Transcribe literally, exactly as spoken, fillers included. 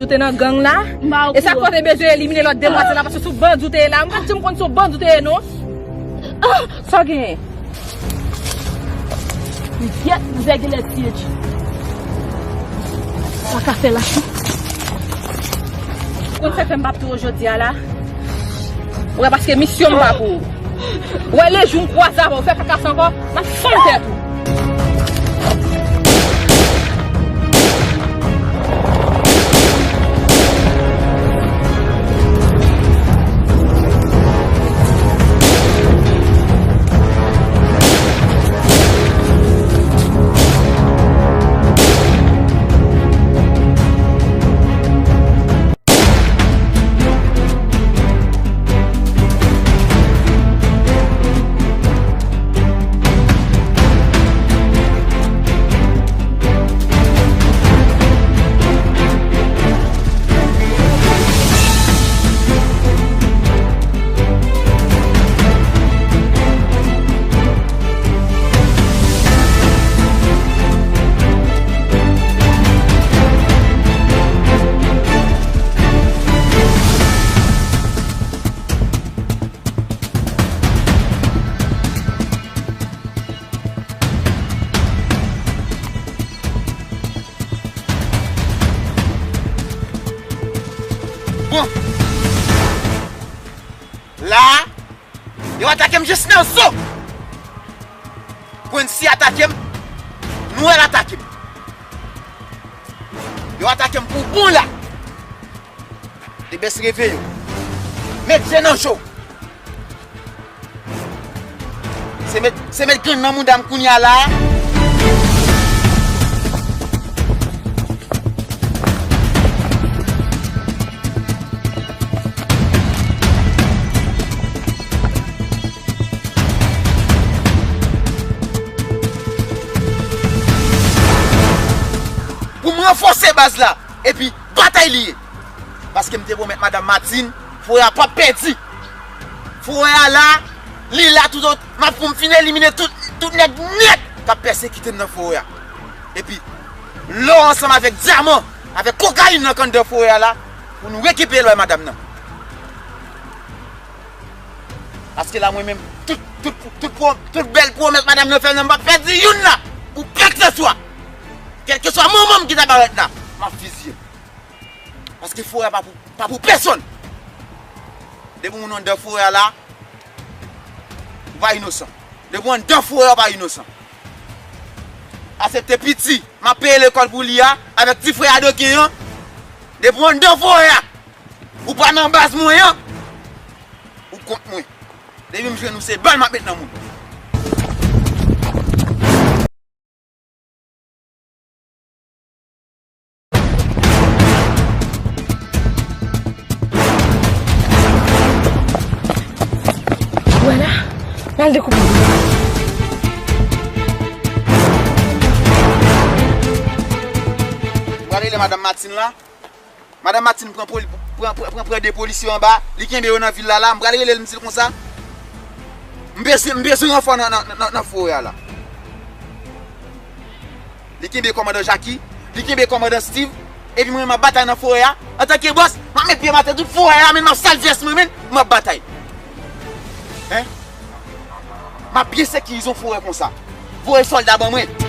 Ou te nan gang la? M pa e sa okouran. Kote bezwen elimine lòt demwazèl la, paske sou bandi ou te ye la. M pa t janm konn sou bandi ou te ye, non. Ah, sa w genyen? Yèt, mizè genlè tiye dji. Sa ka fè la. Konn sa k fè m p ap touye w jodi a la? Ou wè, paske misyon m pa pou ou. Ou wè, lejou m kwaze avè w, fè kaka sa ankò, m ap fann tèt ou. Bon. La, yo atake m jis nan zo. Quincy atake m. Nwèl atake m. Yo atake m pou bon la. Debès reveye w. Met je nan je w. Se met, se met grenn nan mouda m kounye a la. Pou m ranfòse baz la, epi batay li ye. Paske m te pwomèt madanm Martine, forè a p ap pèdi. Forè a la, li la tout, m ap pou m fin elimine tout, tout nèg nèt k ap pèsekite m nan forè a. Epi, lò ansanm avèk dyaman, avèk kokayin nan k anndan forè a la, pou nou rekipere l bay madanm nan. Paske la, mwen menm, tout, tout, tout, pwo-, tout bèl pwomès madanm nan fè m nan, m p ap pèdi youn la, pou kèlkeswa. Kèlkeswa manman m ki ta parèt la, m ap fiziye l. Paske forè a pa pou, pa pou pèsonn. Depi moun anndan forè a la, ou pa inosan. Depi w anndan forè a, ou pa inosan. Asepte piti, m ap peye lekòl pou li a, avèk ti frè a Doken an. Depi w anndan forè a, ou pa nan baz mwen an, ou kont mwen. Depi m jwenn ou, se bal m ap met nan moun. Vwala, m al dekoupe. Gade lè madanm Martine la. Madanm Martine pran poli-, pran, pran, pran, pran de polisye anba, li kenbe yo nan vil la la, m pral rele l, m di l konsa, m bezwen, m bezwen ranfò nan, nan, nan, nan forè a la. Li kenbe kòmandan Jacky, li kenbe kòmandan Steve, epi mwen, m ap batay nan forè a, antanke bòs, m ap met pye m atè tout forè a, men m ap sal vès mwen, men m ap batay. Hein? M ap byen sekirize yon forè konsa. Voye sòlda ban mwen.